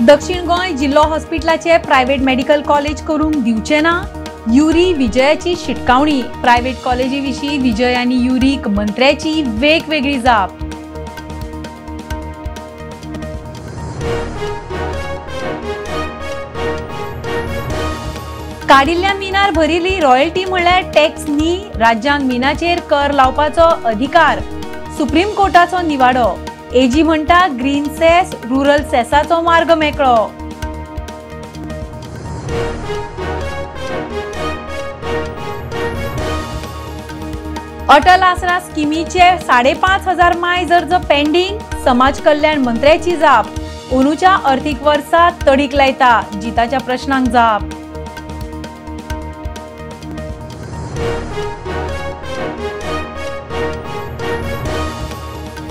दक्षिण गोंय जिल्लो हॉस्पिटलाचे private medical college करूंक दिवचे ना, युरी विजयाची शिटकावणी। प्रायव्हेट कॉलेजी विशीं विजय आनी युरीक मंत्र्याची वेगवेगळी जाप। काडिल्ल्या मिनार भरिल्ली रॉयल्टी म्हळ्यार टॅक्स न्ही, राज्यांक मिनाचेर कर लावपाचो अधिकार, सुप्रीम कोर्टाचो निवाडो। एजी म्हणटा ग्रीन सेस रुरल सेसाचो मार्ग मेकळो। अटल आसरा स्किमीचे 5,500 मायज अर्ज पेंडींग, समाज कल्याण मंत्र्याची जाप। अंदूच्या अर्थीक वर्सात तडीक लायता, जिताच्या प्रश्नांक जाप।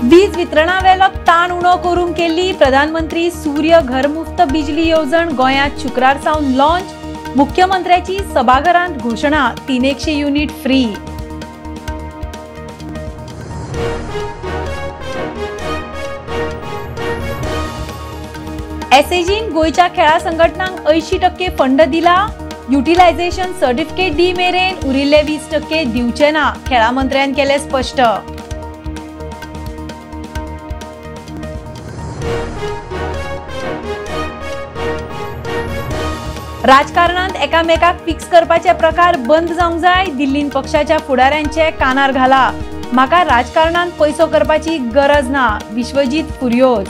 वीज वितरणावेलो ताण उणो करूंक केल्ली प्रधानमंत्री सूर्य घर मुफ्त बिजली येवजण गोंयांत शुक्रार सावन लॉन्च, मुख्यमंत्र्याची सभाघरांत घोशणा, 300 युनिट फ्री। एसएजीन गोंयच्या खेळा संघटनांक 80% फंड दिला, युटिलायझेशन सर्टिफिकेट दी मेरेन उरिल्ले 20% दिवचे ना, खेळा मंत्र्यान केले स्पश्ट। राजकारणांत एकामेकाक फिक्स करपाचे प्रकार बंद जावंक जाय, दिल्लीन पक्षाच्या फुडाऱ्यांचे कानार घाला, म्हाका राजकारणांत पैसो करपाची गरज ना, विश्वजीत फुर्योज।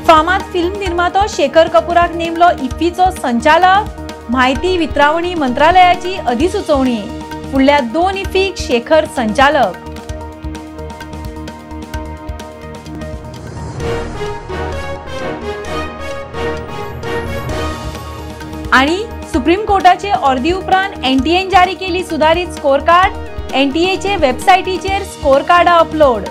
फामाद फिल्म निर्मातो शेखर कपूराक नेमलो इफ्फीचो संचालक, म्हायती वितरावणी मंत्रालयाची अधिसुचोवणी, फुडल्या 2 इफ्फीक शेखर संचालक। आणि सुप्रीम कोर्टाचे ऑर्दी उपरांत एनटीएन जारी केली सुधारित स्कोर कार्ड, एनटीएचे वेबसायटीचेर स्कोर कार्ड अपलोड।